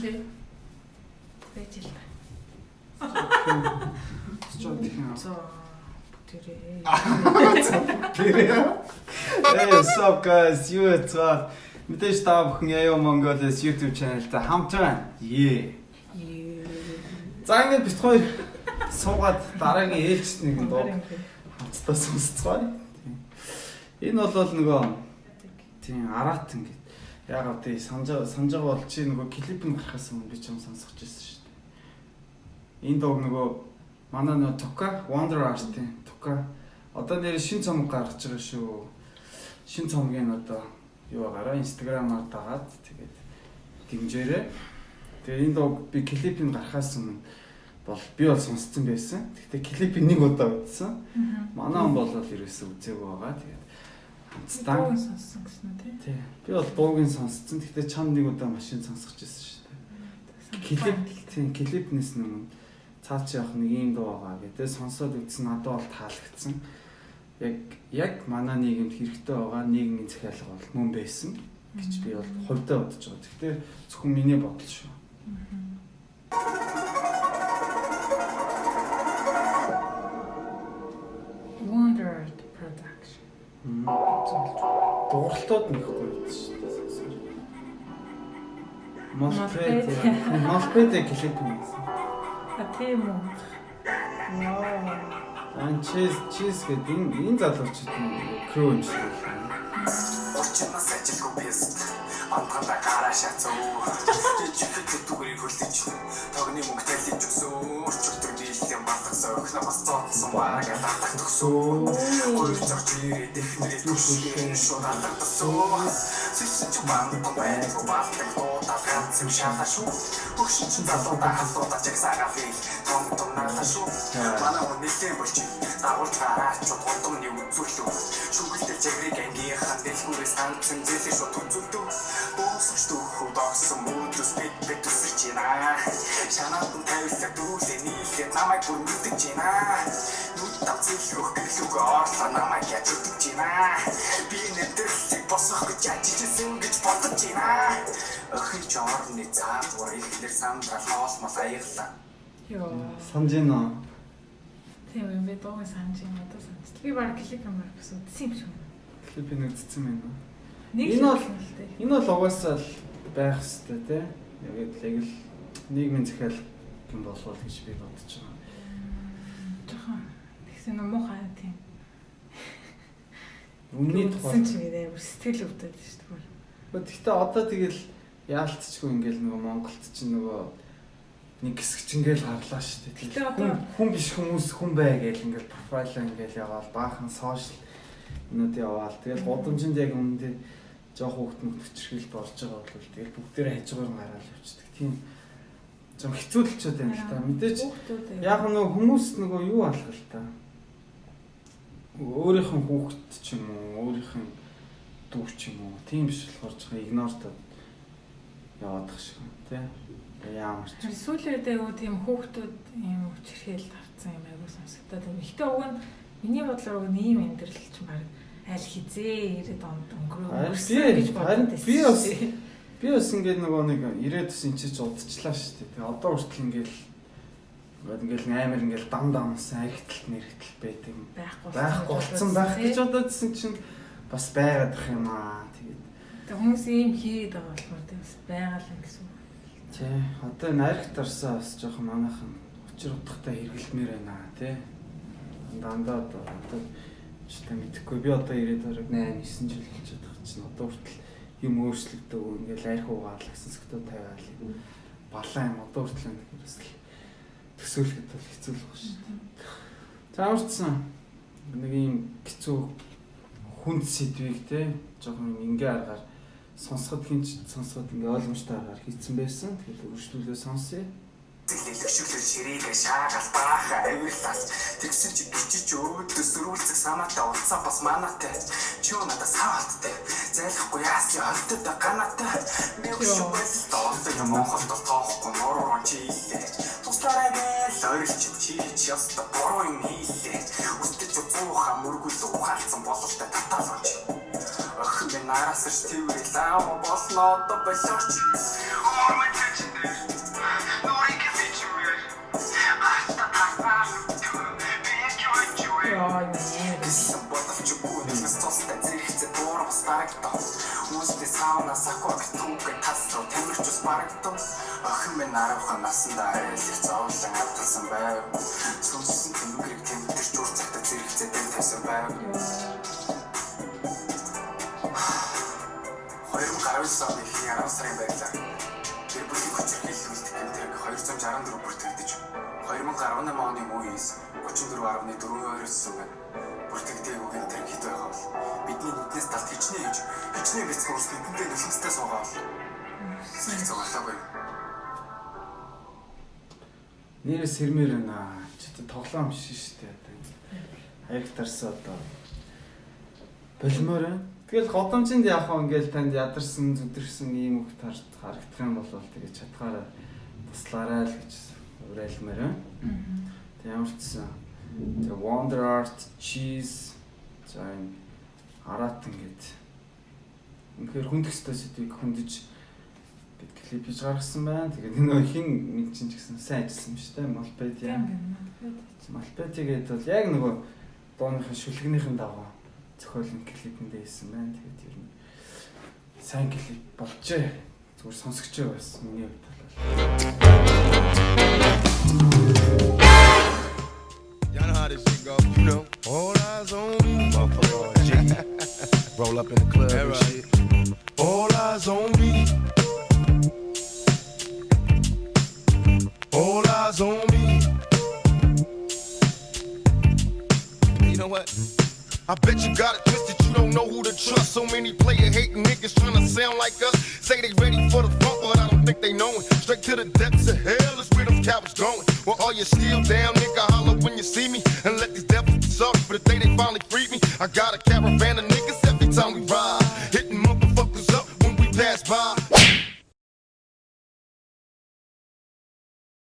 Лээ. Байж л та. Чод. За тэрээ. Тэрээ. Hey, what's up, guys? Юу яцгаа? Мэдээж та бүхэн Яо Mongolis YouTube channel-та хамт байна. Yeah. За, ингээд бит хоёр суугаад дараагийн ээлжит нэгэн дуу хамтдаа сонсцгоё. Энэ бол нөгөө тийм Арат ингээд яагаад тий санаж байгаа бол чи нөгөө клип нь гарахаас өмнө би чам сонсгож байсан шүү дээ. Энэ дууг нөгөө манай нөгөө Тука Wonder Art-ийн Тука одоо нэр шин цомог гаргаж байгаа шүү. Шин цомгийн одоо юу байгаараа Instagram-аар дагаад тэгээд дэмжээрэй. Тэгээ энэ дууг би клипийг гарахаас өмнө бол би бол сонсцсон байсан. Гэхдээ клипийг нэг удаа үзсэн. Манай он бол ерөөсөө үзээгүй байгаа. Тэгээд хамтдаа Дууг сонссон гэсэн үү, тий? Тий. Би бол дууг нь сонсцсон. Гэхдээ чам нэг удаа машин сонсгож байсан шүү дээ. Клип, тийм, клипнес өмнө цаа чи явах нэг ийм дуу байгаа гэдэг сонсоод үзсэн, надад бол таалагдсан. Яг манай нийгэмд хэрэгтэй байгаа нийгмийн захиалга бол мөн байсан гэж би бол хувьдаа бодож байгаа. Гэхдээ зөвхөн миний бодол шүү. Wonder Art Production. Дууралтууд нэг гоё байсан шүү дээ. Сонсоор. Молпед. Молпед клип юм байсан. А, тийм үү. Вау. Ан чиз чиз гэдэг энэ залуучууд нь crew юм шиг байна. Орчноос ажилгүй пест амтганда гараа шатсуу. Ичхэд түгэрийг хөлөж тогны мөнгө тайлж өгсөө. Өчигдөр нийлэн батгсан охиноо бас зодсон, бараг алаадах төгсөө. Хоёр зорч ирээд эхнэрээ түшгээр шууд алгадсан. Сэлсэн чи банд байг балтаг дуудаад ганц юм шалаа шүү. Өгшин чин залуудаа халуудаа жагсаагаа фейл том том наалаа шүү. Манай хүн нэлээд болчих дагуулж гараачууд гудамны үзүүлв. Шүгэлтэл жагрыг ангийнхан дэлгүүрээс ганц юм зээлээ шууд үзүүлдэг. Дуусгаж дөхөв догсон мөдөс бид бид төсөрч байна. Шанаанд нь тавилаа дүүлээ нийлээ намайг бүр мэдэж байна. Нүд там зэлхөх гэрлүүгээ орлоо намайг яаж үдэж байна. Би нэвтрэлтийг босгох гэж ажижсэн гэж бодож байна. Охин ч орны цаагуур ихлэр сандрал хоолмол аяглаа. Йоо. Санаж байна уу? Тийм юм, би дууг санаж байна. Одоо санаж. Би баг клип юм баг бас үзсэн юм шиг байна. Клипийг үзсэн юм уу? Нэг Энэ бол- л дээ. Энэ бол угаасаа л байх хэвээр тий. Яг л нийгмийн захиалга юм болов гэж би бодож байгаа. Жохон тэгсэн нөө муухай тийм. Өмнөний тухай. Үзсэн чи нэ бүр сэтгэл өвдөд шүү дээ. Гэхдээ одоо тэгэл яалтчгүй ингээл нөгөө Монголд чинь нөгөө нэг хэсэг чинь ингээл гарлаа шүү дээ. Гэтэ одоо- хүн биш хүмүүс хүн бай гээл ингээл профайлаа ингээл яваал баахан сошиал юмнууд яваал. Тэгэл гудамжинд яг өмнөдөө жоох хүүхд мөхт хүчрхийлэлд орж байгаа бол тэгэл бүгдээрээ хажуугаар нь гараал явчихдаг. Тийм зам хэцүү л ч юм л та. Мэдээж Хүүхдүүд яг нөгөө хүмүүс нөгөө юу алах л та. Өөрийнх нь хүүхэд ч юм уу, өөрийнх нь дүү ч юм уу, тийм биш болохоор жоохон игнортод яваад тах шиг тий. Ямар ч. Харин сүүлийн үед айгу тийм хүүхдүүд ийм хүчирхийлэлд авцсан юм айгу сонсогдоод байна. Гэхдээ уг нь миний бодлоор уг нь ийм амьдрал чинь баг аль хизээ 90-ад онд өнгөрөө Харин өнгөрсөн гэж харин бодод байсан. би бас ингээд нөгөө нэг 90-ад ус энэ ч удчлаа шүү дээ. Тэгээ одоо хүртэл ингээд амар ингээд дам дамсан архитэлт мэрэгтэл байдаг юм. Байхгүй Байхгүй болсон байх гэж бодоодсэн чинь бас байгаад ах юм аа. Тэгээд Тэг хүмүүс ийм хийгээд байгаа болохоор тийм бас байгаа л юм гэсэн үг. тий, одоо энэ архит орсоо бас жоохон манайхан учир утгатай хэрэгэлмээр байна тий. Дандаа одоо ч та мэдэхгүй, би одоо ирээд бараг 8 9 жил болж байгаа чинь одоо хүртэл юм өөрчлөгдөв, ингээл арх угаал гэсэн сэгтөө тавиал балаа юм одоо хүртэл энэ бас л төсөөлөхөд бол хэцүү л баг шүү дээ. За, амарчсан нэг юм хэцүү хүнд сэдвийг те жоохон юм ингээ аргаар сонсоход хинч сонсоход ингээ ойлгомжтой аргаар хийцэн байсан. Тэгэхээр үргэлжлүүлээ сонсъё. Зэлэлэг шүлэг ширээгээ шаагаал баахан авирлаас тэгсэн чи бичиж өөдөө сөрүүлцэх санаатай утсаа бас манаатай чи юу надаас хаваалттай зайлахгүй яасын холттой ганаатай мэг шиг болтой олон юм Монголд бол тоохгүй нуруу чи хийлээ туслаарай гээл орилч чи чи ёстой буруу юм хийлээ үстэж зуухаа мөргөл ухаалцсан бололтой татаал онч охин минь нараас ш тэрвэл аав болно одоо болооч. харагдав. Охин минь 10 наснда арай л их зовлон алдсан байв. Сүнсэн тэнгэрийг тэмдэрч үр цагта зэрэгцээ дэм тавьсан байв. 2019 оны эхийн 10 сарын байдлаар гэр бүлийн хүчирхийлэл гэмт хэрэг 264 бүртгэгдэж, 2018 оны муу 9 34.4% өссөн байна. Бүртгэгдээгүй гэмт хэрэг хэд байгаа бол бидний нүднээс талт хичнээн ээж, хичнээн бяцхан ус бидэндээ нулимстай суугаа бол зэрэг зугаалаагүй. Нэрээ сэрмээр байна. Чи одоо тоглоом биш шүү дээ. Одоо хаягт тарсан одоо болмоор байна. Тэгэл годамжинд яг хаа ингээл танд ядарсан, зүдэрсэн ийм үг харагдах юм бол тэгээ чадхаараа туслаарай л гэж уриалмаар байна. Тэг ямар ч гэсэн тэг Wonder Art Cheese, за, энэ Аратан гээд үнэхээр хүндэх ёстой сэдвийг хөндөж гээд клип хийж гаргасан байна. Тэгээд нөгөө хин минь чинь ч гэсэн сайн ажилласан ба шүү дээ. Малпедиа. Малпеди гэдэг бол яг нөгөө дууныхын шүлгнийхэн дагуу зохиолын клипэндээ хийсэн байна. Тэгээд ер нь сайн клип болжээ. Зүгээр сонсогчоо бас миний хувьд бол. Y'all know how this shit go. You know. All eyes on me. Motherfucker all jiggy. Roll up in the club and shit. All eyes on me. All eyes on me. You know what? I bet you got it twisted, you don't know who to trust. So many player hating niggas trying to sound like us. Say they ready for the funk, but I don't think they know it. Straight to the depths of hell is where them cowards going. Well, all you still down, nigga, holler when you see me. And let these devils be sorry for the day they finally freed me. I got a caravan of niggas every time we ride.